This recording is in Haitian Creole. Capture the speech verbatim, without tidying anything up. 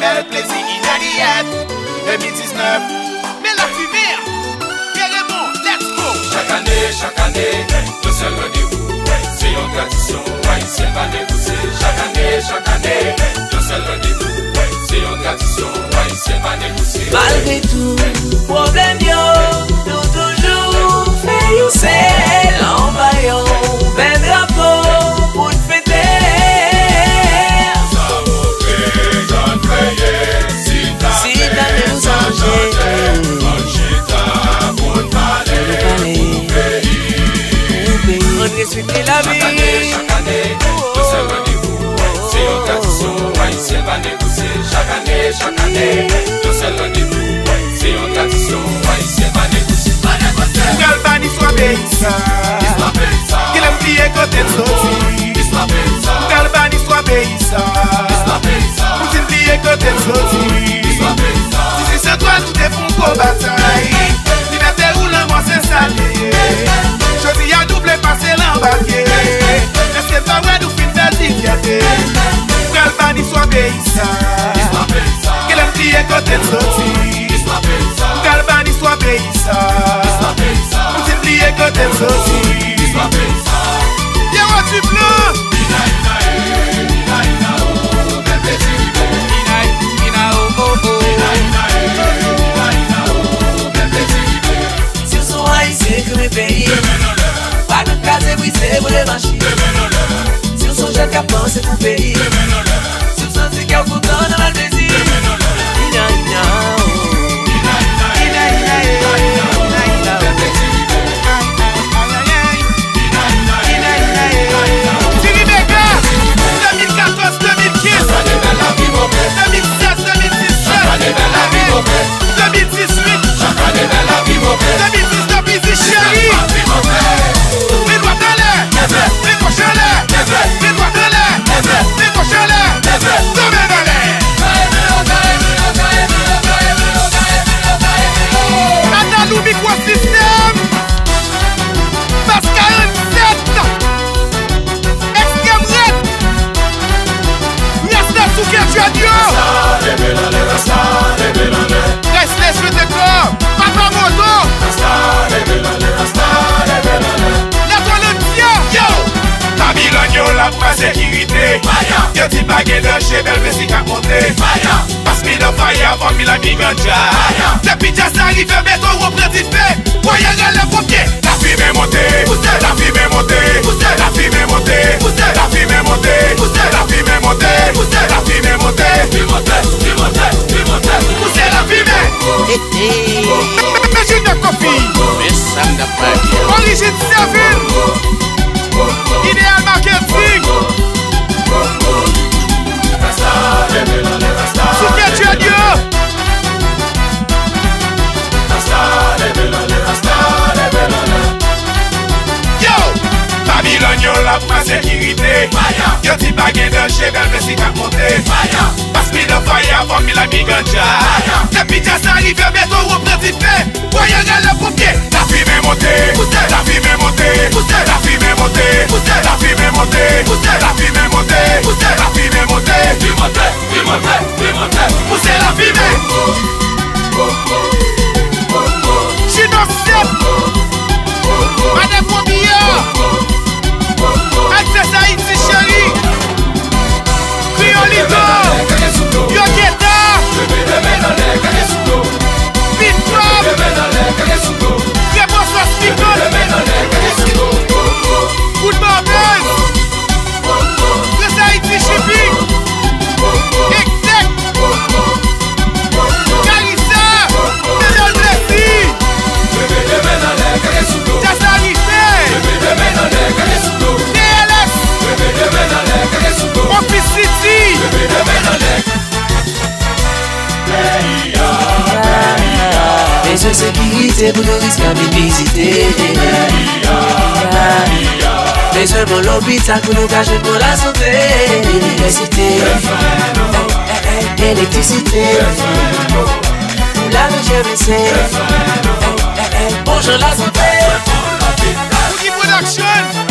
Bèl plezi inadiyèt de mil diznèf. Men lafimen an, Pierre Raymond, let's go! Chak ane, chak ane, yon sèl randevou, se yon tradisyon, Ayisyen pa negosye. Chak ane, chak ane, yon sèl randevou, se yon tradisyon, Ayisyen pa negosye. Malgre tout pwoblèm yo, nou toujou fè yon sèl anba yon bèl drapo pou n fete. Si ta gen yon sonje, ann chita pou n pale pou peyi. Ann respekte lavi. Chak ane, chak ane, yon sèl randevou, se yon tradisyon, Ayisyen pa negosye. Chak ane, chak ane, yon sèl randevou, se yon tradisyon, Ayisyen pa negosye. Ou pral ban istwa peyi sa. Istwa peyi sa. Kilè m bliye kote m soti. Istwa peyi sa. Ou pral ban istwa peyi sa. Istwa peyi sa. Poutine bliye kote l soti. Istwa peyi sa. Dizuit santwal, nou te fè yon gwo batay. Libète ou lanmò, se sa l ye. Jodi a, nou vle pase l anba pye. Èske n pa wè nou fin pèdi fyète? Ou pral ban istwa peyi sa. Istwa peyi sa. Kilè m bliye kote l soti. Istwa peyi sa. Ou pral ban istwa peyi sa. Istwa peyi sa. Poutine bliye kote l soti. Istwa peyi sa. Pierrot Duplan. Si w se yon Ayisyen ki renmen peyi, pa nan kraze brize pou leve mache. Si w se yon jèn k ap panse pou peyi, si w santi kè w kontan nan malplezi, ina, ina, oh. Ina, ina, eh, ina, ina, oh. Ay, ay, ay, ay, ay. Ti Rebecca, de mil katòz, de mil kenz, de mil sèz, de mil disèt, de mil dizuit, de mil diznèf, Easy Chéri. Men dwat anlè, men goch anlè, men dwat anlè, men goch anlè, men men anlè. Katalou Mikwosistèm. Bas karannsèt. Ekstrèm rèd. Rasta sou kè djòd yo. Rasta leve l anlè, rasta leve l anlè. Rèsle swete kò. Papa Moto. Rasta leve l anlè, rasta leve l anlè. Lètwalandia. Yo! Babilòn yo la pou pa sekirite. Faya! Yo di pa gen danje, bèl mezi k ap monte. Faya! Pass me the fire, fò m milay mi ganja. Depi djaz la rive, beton an pran dife. Voye rele ponpye. Lafimen monte, pouse, lafimen monte, pouse, lafimen monte, pouse, lafimen monte, pouse, lafimen monte, pouse, lafimen monte. Pi monte, pi monte, pi monte, pouse lafimen. Hey, hey. Men Junior Kofi. Men sa m t ap pale a. Orijin Sèvil. Idéal Marketing. Sou kè djòd yo. Yo! Babilòn yo la pou pa sekirite. Yo di pa gen danje, bèl mezi k ap monte. Pass me the fire, fò m milay mi ganja. Depi djaz la rive, beton an pran dife. Voye rele ponpye. Lafimen monte, pouse, lafimen monte, pouse, lafimen monte, pouse, lafimen monte, pouse, lafimen monte, pouse, lafimen monte. Pi monte, pi monte, pi monte, pouse lafimen. Jino Sèt. Madan Konbiyè. Atis Ayiti Cheri. Kriyolito. Yo Geta. Pit Pop. Repo Sòs Pikant. Kout Barbez. Prince Haiti Shipping. Ektek. Karisa. Medal Blesi. Djaz la rive. T L S. Office City. Bezwen sekirite pou touris ka vin vizite. Bezwen bon lopital pou nou ka jwenn bon lasante. Inivèsite, elektrisite, pou lavi cheve se bon jan lasante. Boogie Production.